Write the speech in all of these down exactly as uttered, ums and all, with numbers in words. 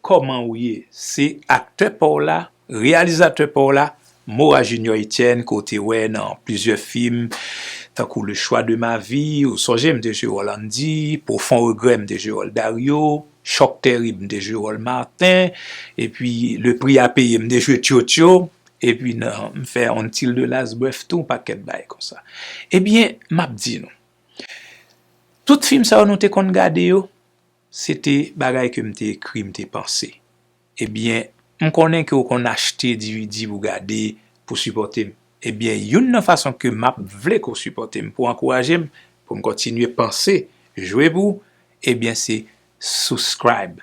kòman ou ye? Se aktè pa w la, reyalizatè pa w la, Mora Junior Etienne, ke w te wè nan plizyè fim, tankou Le Choix de ma vie, ou sonje m te jwe wòl Andy, Profond Regret m te jwe wòl Dario, Choc Terrible m te jwe wòl Martin, epi Le Prix à payer m te jwe Tchotcho, epi nan, m fè Until the Last Breath tou, pakèt bagay konsa. Ebyen, m ap di nou, tout fim sa yo nou te konn gade yo, se te bagay ke m te ekri, m te panse. Ebyen, m konnen ke w konn achte D V D pou gade, pou sipòte m. Ebyen, youn nan fason ke m ap vle ke w sipòte m, pou ankouraje m, pou m kontinye panse, jwe pou ou, ebyen, se subscribe,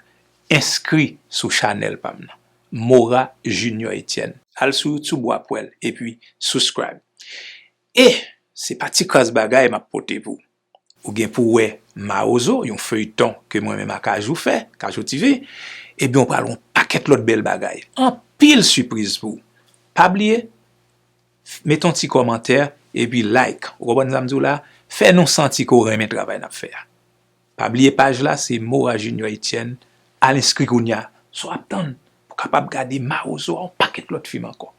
enskri sou chanèl pa m nan. Mora Junior Etienne. Al sou YouTube, w ap wè l, epi subscribe. E se pa ti kras bagay m ap pote pou ou. Ou gen pou w wè Mawozo, yon feyton ke mwen menm ak Kajou fè, Kajou T V, ebyen, w pral wè yon pakèt lòt bèl bagay. Anpil sipriz pou ou. Pa bliye, mete yon ti kòmantè, epi like. Ou konprann sa m di w la? Fè nou santi ke w renmen travay n ap fè a. Pa bliye paj la, se Mora Junior Etienne. Al enskri kounye a. Sa w ap tann pou w kapab gade Mawozo a, yon pakèt lòt fim ankò.